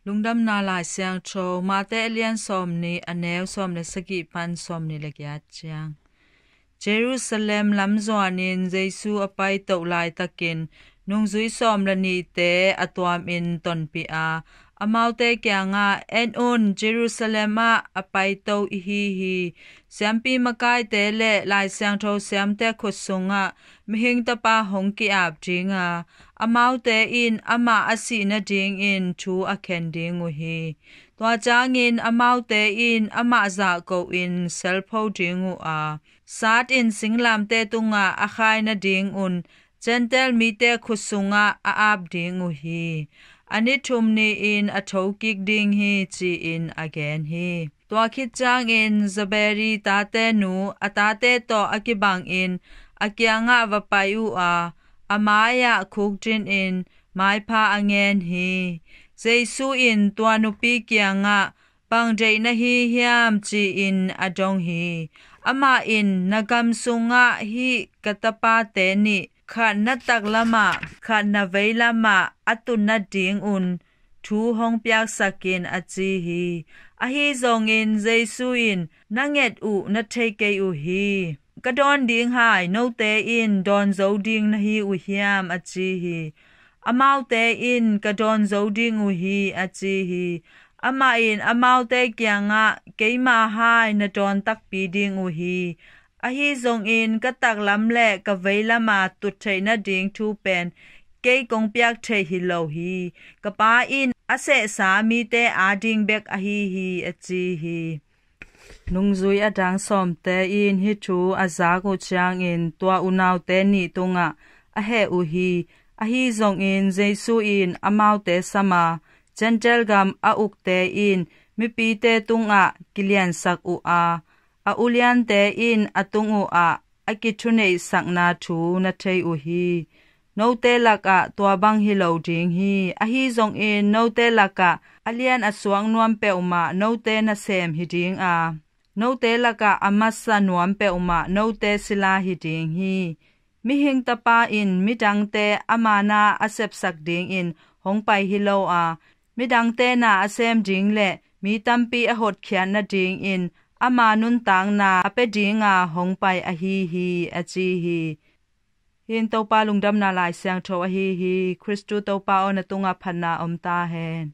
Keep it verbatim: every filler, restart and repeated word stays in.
Lungdamna Lai Siangtho, Mate a lian sawmnih, a neu sawm le sagih pan sawmnih le giat ciang. Jerusalem lam zuanin Jesu a paito laitakin nungzui sawm le nihte a tuamin tonpih a, amaute kiangah, "En un, Jerusalem ah a paito i hi hi. Siampi makaite le Lai Siangtho siamte khut sungah mihing tapa hong ki-ap ding a, amaute in amah a sih nadingin thu a khen ding uh hi. Tua ciangin amaute in amah zahko-in selpho ding uh a, sat in singlamte tungah a khai nadingun Gentail mite khut sungah a ap ding uh hi. A ni thum ni-in a thokik ding hi," ci-in a gen hi. Tua khit ciangin Zebedi tate nu a tate tawh a kibangin a kiangah va pai uh a, a mai-ah khukdinin maipha a ngen hi. Jesu in tua nupi kiangah, "Bang deih na hi hiam?" ci-in a dong hi. Amah in, "Na gam sungah hih ka tapate nih, khat na taklamah, khat na veilamah a tut nadingun thu hong piaksak in," a ci hi. Ahi zongin Jesu in, "Na nget uh na thei kei uh hi. Ka dawn ding hai note in dawn zo ding na hi uh hiam?" a ci hi. Amaute in, "Ka dawn zo ding uh hi," a ci hi. Amah in amaute kiangah, "Keima hai na dawn takpi ding uh hi. Ahi zongin ka taklam le ka veilama tut theih nading thu pen kei kong piak thei hi lo hi. Ka Pa in a sehsa mite ading bek ahi hi," a ci hi. Nungzui a dang sawmte in hih thu a zak uh ciangin tua unaute nih tungah a heh uh hi. Ahi zongin Jesu in amaute sam a, Gentail gam a ukte in mipite tungah kiliansak uh a, a uliante in a tung uh ah a kithuneihsakna thu na thei uh hi. Note lakah tua bang hi lo ding hi. Ahi zongin note lakah a lian a suak nuam peuhmah note nasem hi ding a, note lakah a masa nuam peuhmah note sila hi ding hi. Mihing Tapa in midangte ama na a sepsak dingin hong pai hi lo a, midangte na a sem ding le mi tampi a hotkhiat nadingin ama nuntakna a pia dinga hong pai ahi hi, a ci hi. Hih in Topa Lungdamna Lai Siangtho ahi hi. Khristu Topa aw, na tungah phatna om ta hen.